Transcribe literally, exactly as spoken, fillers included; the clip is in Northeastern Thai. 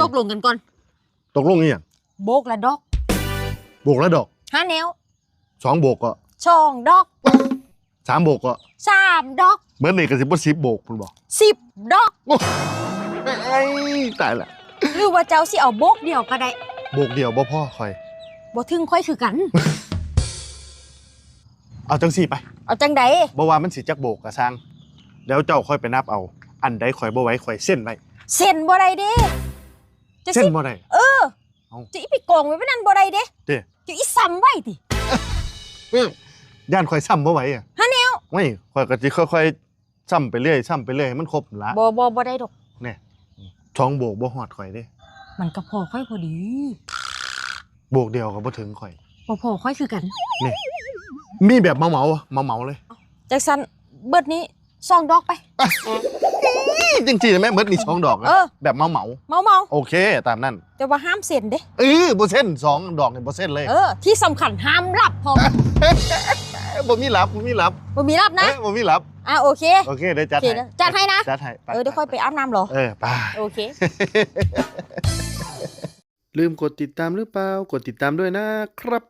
ตกลงกันก่อน ตกลงอีหยัง โบกละดอก โบกละดอก ห้าแนว สองโบกก็ สองดอก สามโบกก็ สามดอก เบิดนี่ก็สิบ่สิบโบกพุ่นบ่ สิบดอก ไอ้ยตายละ หรือว่าเจ้าสิเอาโบกเดียวก็ได้ โบกเดียวบ่พอข่อย บ่ถึงข่อยคือกัน เอาจังซี่ไป เอาจังใด บ่ว่ามันสิจักโบกก็ซ่าง แล้วเจ้าค่อยไปนับเอา อันใดข่อยบ่ไหวข่อยเซ็นไว้ เซ็นบ่ได้เด้จะ เซ็น สิ บ่ได้ เออ เอ้า จะอีไปกองไว้ไว้นั่นบ่ได้เด้ เด้ จะอีซ้ำไว้ติ ย่านข่อยซ้ำบ่ไหวอ่ะ ห้าแนว ไม่ข่อยก็สิค่อยๆซ้ำไปเรื่อยซ้ำไปเรื่อยให้มันครบละ บ่บ่บ่ได้ดอก เนี่ยสองโบกบ่ฮอดข่อยเด้ มันก็พอข่อยพอดี โบกเดียวก็บ่ถึงข่อย บ่พอข่อยคือกัน เนี่ยมีแบบเหมาเหมาเหมาเหมาๆเลย จังซั่นเบิดนี้สองดอกไป นี่จังซี่แม่เบิดนี่สองดอกนะ เออ แบบเหมาเหมา เมาเมา โอเค ตามนั้น แต่ว่าห้ามเซ็นเด้ เออบ่เซ็นสองดอกนี่บ่เซ็นเลย เออ ที่สำคัญห้ามหลับพร้อม เอ้ยบ่มีหลับบ่มีหลับ บ่มีหลับนะ เอ้ยบ่มีหลับ อ่ะโอเค โอเคเดี๋ยวจัด โอเค ให้ นะจัดให้นะ จัดให้ไป เออเดี๋ยวค่อยไปอาบน้ำเหรอ เออไป โอเค ลืมกดติดตามหรือเปล่ากดติดตามด้วยนะครับ